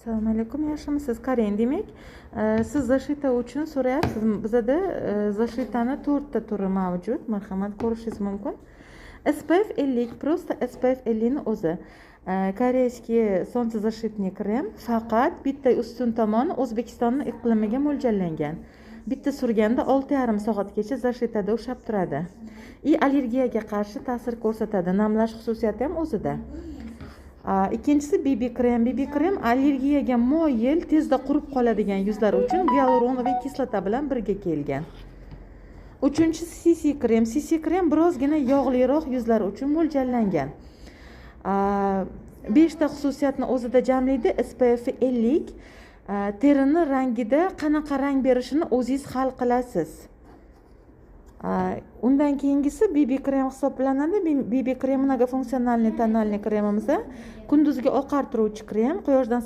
Assalomu alaykum, yaxshimisiz? Qarang, demak, siz защита uchun so'rayapsiz. Bizada защита ni to'rtta turi mavjud, marhamat, ko'rishingiz mumkin. SPF 50, просто SPF 50 ni o'zi, корейский солнцезащитный krem, faqat bitta ustun tomoni O'zbekistonni iqlimiga mo'ljallangan. Bitta surganda 6,5 soatgacha защита da ushlab turadi и allergiyaga qarshi ta'sir ko'rsatadi, namlash xususiyati ham o'zida. Ikkinchisi BB krem. BB krem allergiyaga moyil, tezda qurib qoladigan yuzlar uchun гиалуроновый kislota bilan birga kelgan. Uchinchisi CC krem. CC krem birozgina yog'liroq yuzlar uchun mo'ljallangan. Beshta xususiyatni o'zida jamlaydi. SPF 50, terini rangida qanaqa rang berishini o'zingiz hal qilasiz. Undan keyingisi BB krem hisoblanadi. BB krem многофункциональный тональный kremimiz, kunduzgi oqartiruvchi krem, quyoshdan.